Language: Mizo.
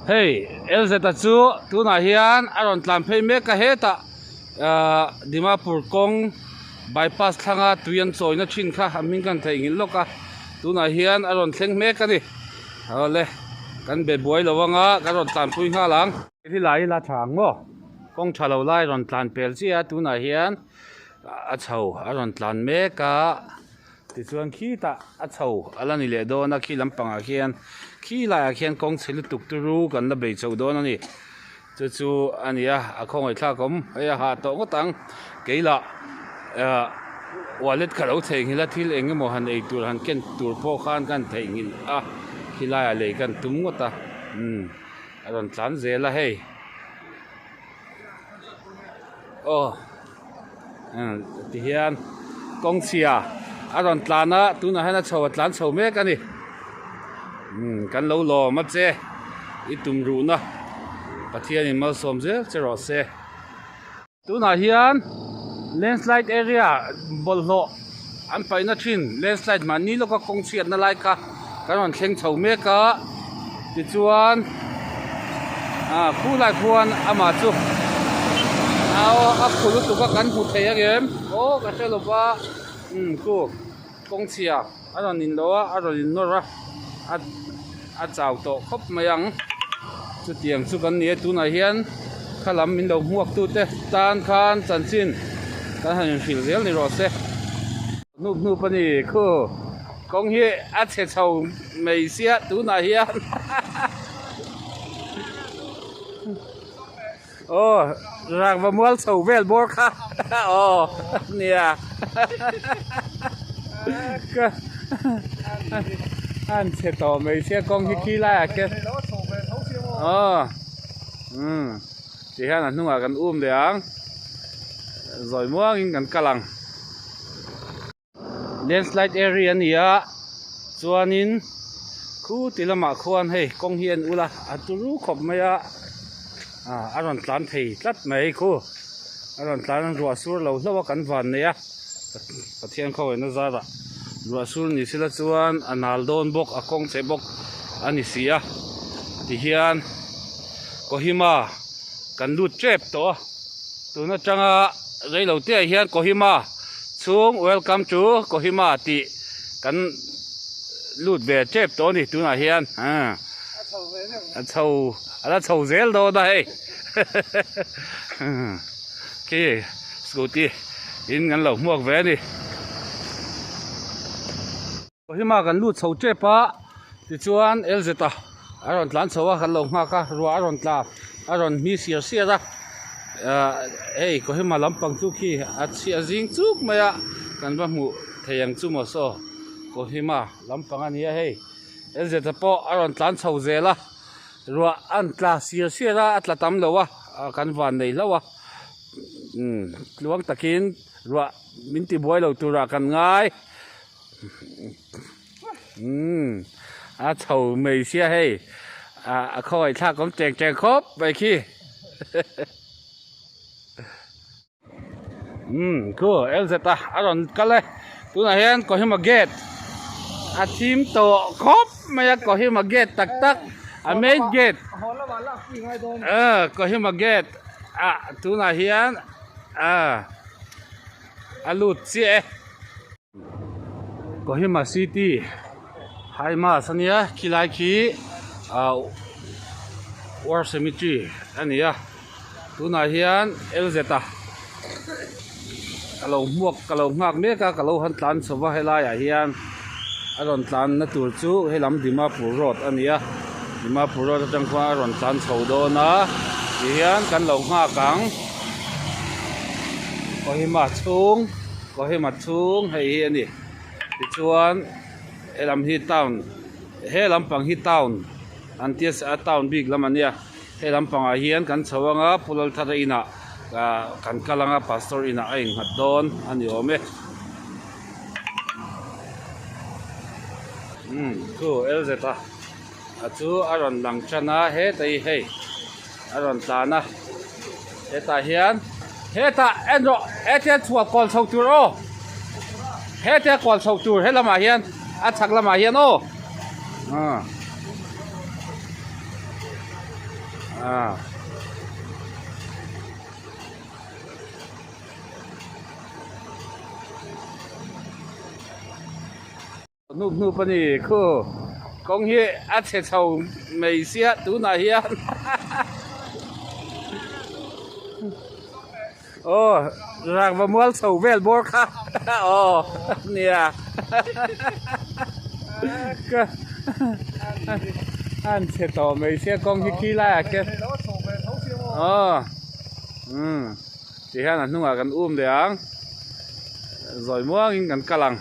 Hei Elzeta chu tunah hian a rawn tlan phei mek a hetah ahh Dimapur kawng bypass thlanga tui an chawina thin kha a hming kan theihnghilh lawk a tunah hian a rawn thleng mek a ni awle kan be buai lo anga kan rawn tlanpui nghal ang. Hi lai ila tha ang maw kawng tha lo lai rawn tlan pel chiah a tunah hian a chho a rawn tlan mek a. Tichuan khitah a chho a la ni leh dawn a, khi lampangah khian khi laiah khian kawng chhe lutuk turu kan la bei chho dawn a ni. Chu chu a ni a, a khawngaih thlak awm hei a hah tawh ngawt ang. Kei lah ah wallet ka lo theihnghilh a, thil eng emaw han ei tur han ken tur pawh khan ka han theihnghilh a, khi laiah lei ka han tum ngawt a, umm a rawn tlan zel a hei. Aw. Tihian kawng chhia a rawn tlan a tunah hian a chho a tlan chho mek a ni kan lo lawm a che i tum ruhna Pathianin malsawm zel che rawh se. Tunah hian landslide area bawlhhlawh an paihna thin landslide mahni lawka kawng chhiatna lai kha kan rawn thleng chho mek a tichuan ah khulai khuan amah chu a khu lutuk a kan hmu thei ang em aw ka hre lova umm khu kawng chhia a rawn in lo a a rawn in nawr a a chau tawh khawp mai ang chutiang chu kan ni a tunah hian kha lam min lo hmuak tute tan khan chanchin kan han inhrilh zel ni rawh se hnup hnup a ni khu kawng hi a chhe chho mai sia tunah hian aw rangva mual chho vel bawr kha aw nia ka an chhe tawh mai sia kawng hi khi laiah khian aw umm ti hian a hnungah kan um leh ang zawi muangin kan kal ang. Landslide area a ni a chuanin khu ti lamah khuan hei kawng hi a en ul a a turu khawp mai a ah a rawn tlan thei tlat mai khu a rawn tlan ruah sur lo hlauh a kan van nei a Pathian khawngaihna zarah ruah sur ni sela chuan a nal dawn bawk a kawng cheh bawk a ni si a tihian Kohima kan lut tep tawh a tun atanga reilote ah hian Kohima. Chhung welcome to Kohima tih kan lut ve tep tawh a ni tunah hian a chho a la chho zel dawn a hei khi scooty in kan lo hmuak ve a ni. Kohima kan lut chho tep a tichuan LZ a a rawn tlan chho a kan lo nghak a ruah a rawn tla a rawn hmi siar siar a ahh hei Kohima lampang chu khi a chhiah zing chuk mai a kan va hmuh thei ang chu maw saw Kohima lampang a ni a hei LZ a pawh a rawn tlan chho zel a ruah a an tla siar siar a a tla tam lo a kan van nei hlauh a umm tluang takin ruah min ti buai lo turah kan ngai. Umm a chho mai sia hei a khawngaih thlak awm teng teng khawp mai khi umm khu LZ a a rawn kal e tunah hian Kohima gate a thim tawh khawp mai a Kohima gate tak tak a main gate ah Kohima gate ah tunah hian ah a lut chiah e. Kohima city high mass a nia khilai khi ah war cemetery a ni a tunah hian lz a ka lo hmuak ka lo nghak mek a ka lo han tlan chho va helai ah hian a rawn tlan na tur chu helam Dimapur road a ni a Dimapur road atang khuan a rawn tlan chho dawn a tihian kan lo nghak ang Kohima chhung. Kohima chhung hei hi a ni tichuan helam hi town he lampang hi town an tia a town bik lam a nia he lampangah hian kan chho anga Pu Lalthara inah ah kan kal anga pastor inah a innghat dawn a ni awm e umm chu L Z a a chu a rawn lang tan a heta hi hei a rawn tlan a hetah hian hetah en rawh hetia chhuah kual chho tur aw hetia kual chho tur he lamah hian a chhak lamah hian aw ah. Ah. Hnup hnup a ni khu kawng hi a chhe chho mai sia tunah hian aw rangva mual chho vel bawr kha aw nia an chhe tawh mai sia kawng hi khi laiah khian aw umm tihian a hnungah kan um leh ang zawi muangin kan kal ang.